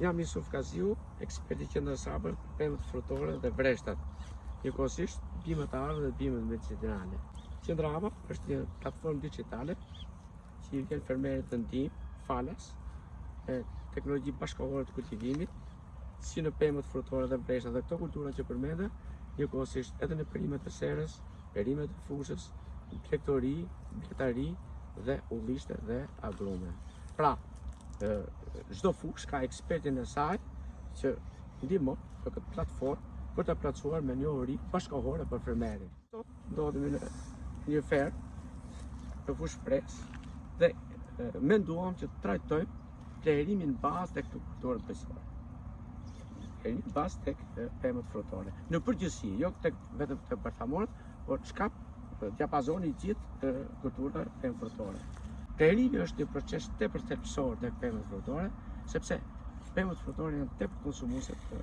Jam Isuf Kaziu, ekspert i qendrës APA për pemët frutore dhe vreshtat, njëkohësisht bimët e arrës dhe bimët medicinale. Qendra APA është një platformë digjitale që i vjen fermerit në ndihmë falas me teknologji bashkëkohore të kultivimit, si në pemët frutore dhe vreshtat dhe këto kultura që përmenda, njëkohësisht edhe në perimet e serës, perimet e fushës, blegtori, bletari dhe ullishte dhe agrume. Pra, çdo fushë ka ekspertin e saj që ndihmon në këtë platformë për ta plotësuar me njohuri bashkëkohore për fermerin. Sot ndodhemi në një fermë në Fushë Prezë dhe menduam që të trajtojmë plehërimin bazë tek kulturat bujqësore. Plehërimin bazë tek pemët frutore. Në përgjithësi, jo tek vetëm te bërthamorët, por çka diapazoni i gjithë kulturave pemë frutore. Plehërimi është një proces tepër thelbësor tek pemët frutore, sepse pemët frutore janë tepër konsumuese të,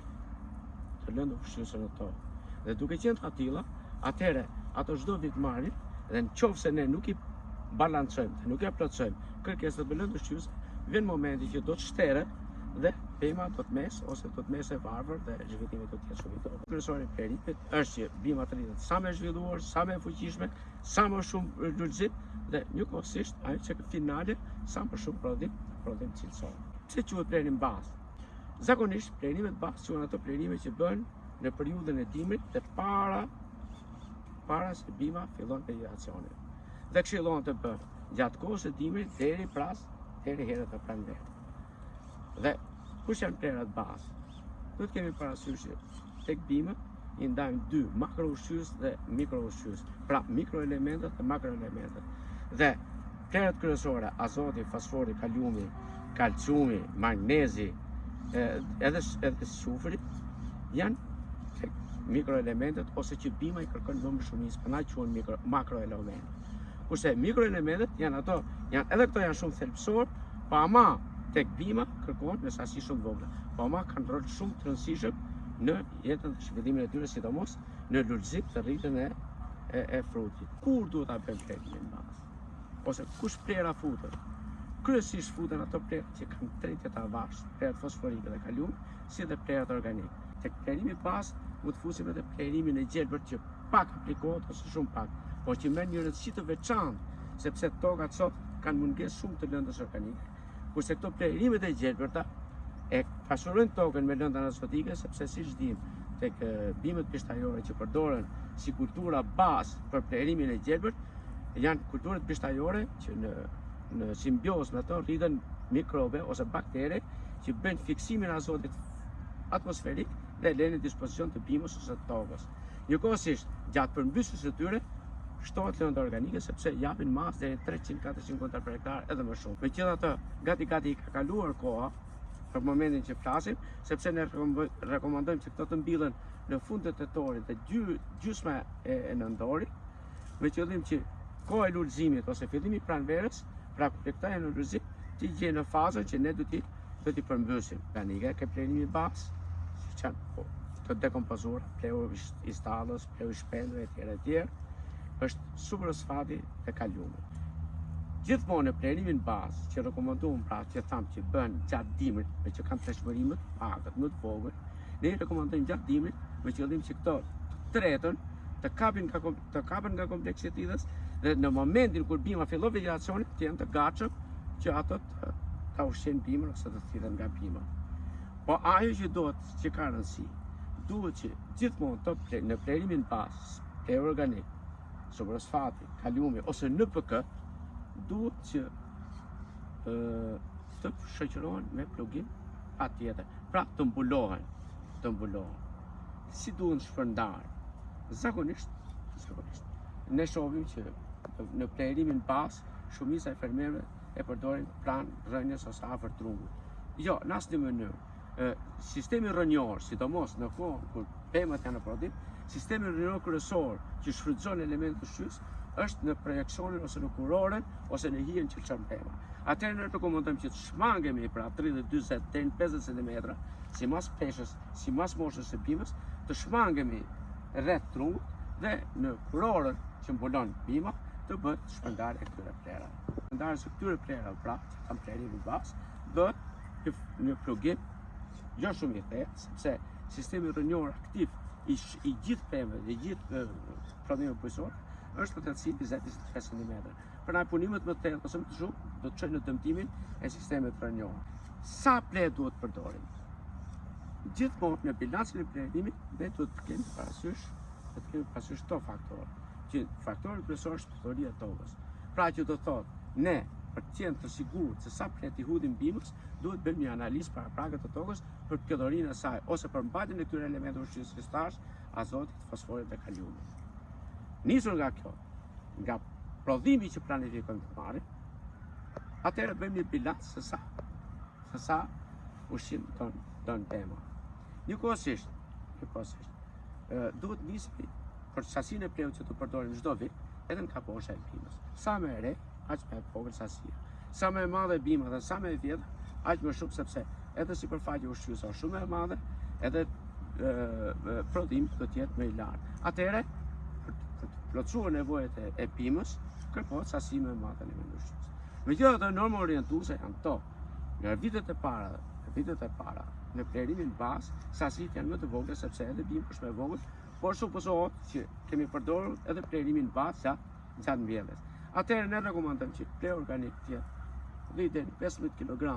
të lëndëve ushqyese në tokë. Dhe duke qenë të atilla, atëherë ato çdo vit marrin dhe në qoftë se ne nuk i balancojmë dhe nuk ia plotësojmë kërkesat me lëndë ushqyese, vjen momenti që do të shteret dhe pema do të mesë ose do të mesë e varfër dhe zhvillimi do të jetë shumë i dobët. Kryesori i plehërimit është që bima të rritet sa më e zhvilluar, sa më e fuqishme, sa më shumë lulëzim dhe njëkohësisht ajo që finale sa më shumë prodhim, prodhim cilësor. Pse quhet plehërim bazë? Zakonisht plehërimet bazë quhen ato plehërime që bëhen në periudhën e dimrit dhe para para se bima fillon vegjetacionin. Dhe këshillohen të bëhen gjatë kohës së dimrit deri pras deri herët në pranverë. Dhe kush janë plehrat bazë? Duhet kemi parasysh që tek bimët i ndajmë dy makroushqyes dhe mikroushqyes, pra mikroelementët dhe makroelementët. Dhe plehrat kryesore, azoti, fosfori, kaliumi, kalciumi, magnezi, edhe edhe squfri janë tek mikroelementët ose që bima i kërkon më më shumicë, prandaj quhen mikro makroelementë. Kurse mikroelementët janë ato, janë edhe këto janë shumë thelbësor, po ama tek bima kërkohen në sasi shumë të vogla. Po ama kanë rol shumë të rëndësishëm në jetën dhe zhvillimin e tyre, sidomos në lulëzim dhe rritjen e e, e frutit. Kur duhet ta bëjmë plehërimin bazë? Ose kush plehra futen? Kryesisht futen ato plehra që kanë tretje të avashtë, plehrat fosforike dhe kalium, si dhe plehrat organike. Tek plehërimi bazë mund të fusim edhe plehërimin e gjelbërt që pak aplikohet ose shumë pak, por që merr një rëndësi të veçantë, sepse tokat sot kanë mungesë shumë të lëndës organike. Kurse këto plehërimet e gjelbërta e pasurojnë tokën me lëndën azotike, sepse siç dimë, tek bimët bishtajore që përdoren si kultura bazë për plehërimin e gjelbërt, janë kulturat bishtajore që në në simbiozë me to rriten mikrobe ose baktere që bëjnë fiksimin e azotit atmosferik dhe lënë në dispozicion të bimës ose të tokës. Njëkohësisht, gjatë përmbysjes së tyre, shtohet lënda organike sepse japin masë deri 300-400 kuintal për hektar edhe më shumë. Megjithatë, gati gati i ka kaluar koha për momentin që flasim, sepse ne rekomandojmë që këto të mbillen në fund të tetorit dhe gjysma e, e nëntorit, me qëllim që koha e lulëzimit ose fillimi i pranverës, pra kur këta janë në lulëzim, t'i gjejë në fazën që ne do t'i do t'i përmbysim. Organike, ke plehërimi bazë, që janë po, të dekompozuar, plehu i stallës, plehu i shpendëve etj etj, është superfosfati dhe kaliumi. Gjithmonë në plehërimin bazë që rekomanduam pra që thamë që bën gjatë dimrit, me që kanë tretshmëri më të pakët, më të vogël, ne i rekomandojmë gjatë dimrit me qëllim që këto të treten, të kapin nga të kapen nga kompleksi thithës dhe në momentin kur bima fillon vegjetacionin, të jenë të gatshëm që ato të ta ushqejnë bimën ose të thithen nga bima. Po ajo që duhet që ka rëndësi, duhet që gjithmonë të ple, në plehërimin bazë, pleh organik, superfosfati, kaliumi ose NPK, duhet që ë, të shoqërohen me plugim patjetër. Pra të mbulohen, të mbulohen. Si duhen shpërndarë? Zakonisht, zakonisht, ne shohim që në plehërimin bazë, shumica e fermerëve e përdorin pranë rrënjës ose afër trungut. Jo, në asnjë mënyrë. Sistemi rrënjor, sidomos në kohën kur pemët janë në prodhim, sistemi rrënjor kryesor që shfrytëzon elementet ushqyes është në projeksionin ose në kurorën ose në hijen që lëshon pema. Atëherë ne rekomandojmë që të shmangemi pra 30, 40 deri në 50 cm, sipas peshës, sipas moshës së bimës, të shmangemi rreth trungut dhe në kurorën që mbulon bima të bëhet shpërndarja e këtyre plehrave. Shpërndarja e këtyre plehrave, pra, që thamë plehërimi bazë, bëhet një, një plugim. Jo shumë i thellë, sepse sistemi rrënjor aktiv i, i gjithë pemëve dhe i gjithë prodhimeve bujqësore është në thellësi 20-25 cm. Prandaj punimet më të thellë ose më të shumë do të çojnë në dëmtimin e sistemit rrënjor. Sa pleh duhet të përdorim? Gjithmonë në bilancin e plehërimit ne duhet të kemi parasysh, të kemi parasysh këto faktorë. Që faktori kryesor është pjelloria e tokës. Pra që do të thotë, ne për të qenë të sigurt se sa pleh t'i hudhim bimës, duhet të bëjmë një analizë paraprake të tokës për pjellorinë e saj ose për mbajtjen e këtyre elementeve ushqyes si thashë, azotit, fosforit dhe kaliumit. Nisur nga kjo, nga prodhimi që planifikojmë të marrim, atëherë bëjmë një bilanc se sa se sa ushqim don don pema. Njëkohësisht, njëkohësisht, duhet nisemi për sasinë e plehut që të përdorim çdo vit, edhe nga mosha e bimës. Sa më e re, aq më e vogël sasia. Sa më e madhe bima dhe sa më e vjetër, aq më shumë sepse edhe sipërfaqja ushqyese është shumë më e madhe, edhe prodhimi do të jetë më i lartë. Atëherë, për të plotësuar nevojat e, e bimës, kërkohet sasi më e madhe elemente ushqyese. Megjithatë, norma orientuese janë këto. Në vitet e para, në vitet e para, në plehërimin bazë, sasitë janë më të vogla sepse edhe bima është më e vogël, por supozohet që kemi përdorur edhe plehërimin bazë gjatë gjatë mbjelljes. Atëherë ne rekomandojmë që pleh organik të jetë 10 deri në 15 kg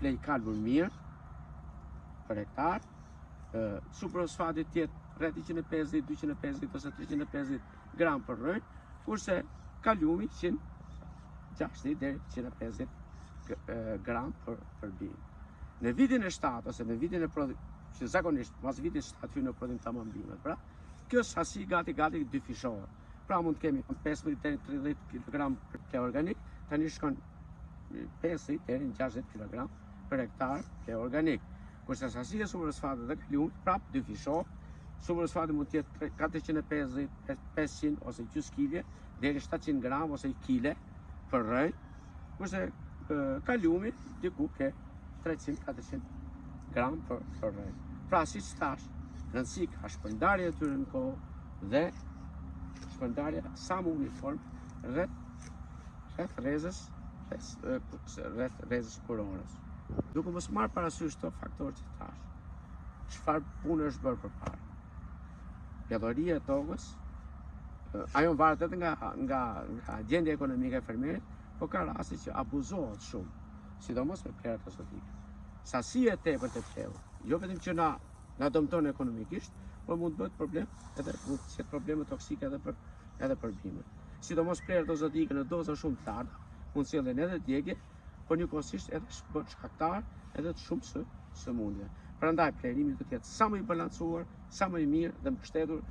pleh i kalbur mirë për hektar, superfosfati të jetë rreth 150, 250 ose 350 gram për rrënjë, kurse kaliumi 160 deri 150 gram për për bimë. Në vitin e 7 ose në vitin e prodhimit, që zakonisht mas vitit 7 hyn në prodhim tamam bimët, pra kjo sasi gati gati dyfishohet. Pra mund të kemi 15 deri 30 kg për pleh organik, tani shkon 50 deri në 60 kg për hektar pleh organik. Kurse sasia e superfosfatit dhe kaliumit prap dyfishohet. Superfosfati mund të jetë 450, 500 ose gjysmë kile deri 700 gram ose 1 kile për rrënjë, kurse kaliumi diku ke 300-400 gram për, për rrënjë. Pra, siç thash, rëndësi ka shpërndarja e tyre në kohë dhe shpërndarja sa më uniform rreth rreth rrezës rreth rrezës kurorës. Duke mos marrë parasysh këto faktorë që thash, çfarë punë është bërë përpara. Pjelloria e tokës, ajo varet edhe nga nga nga gjendja ekonomike e fermerit, po ka raste që abuzohet shumë, sidomos me plehrat azotike. Sasia e tepërt e plehut, jo vetëm që na na dëmton ekonomikisht, por mund të bëhet problem edhe mund të sjellë probleme toksike edhe për edhe për bimën. Sidomos plehrat azotike në doza shumë të larta, mund të sjellin edhe djegje, por njëkohësisht edhe bëhen shkaktar edhe të shumë së sëmundje. Prandaj plehërimi do të jetë sa më i balancuar, sa më i mirë dhe mbështetur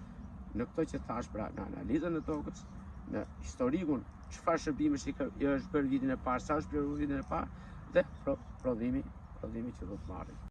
në këto që thash, pra në analizën e tokës, në historikun çfarë shërbimesh i, i është bërë vitin e parë, sa është plehëruar vitin e parë dhe pro, prodhimi, prodhimi që do të marrim.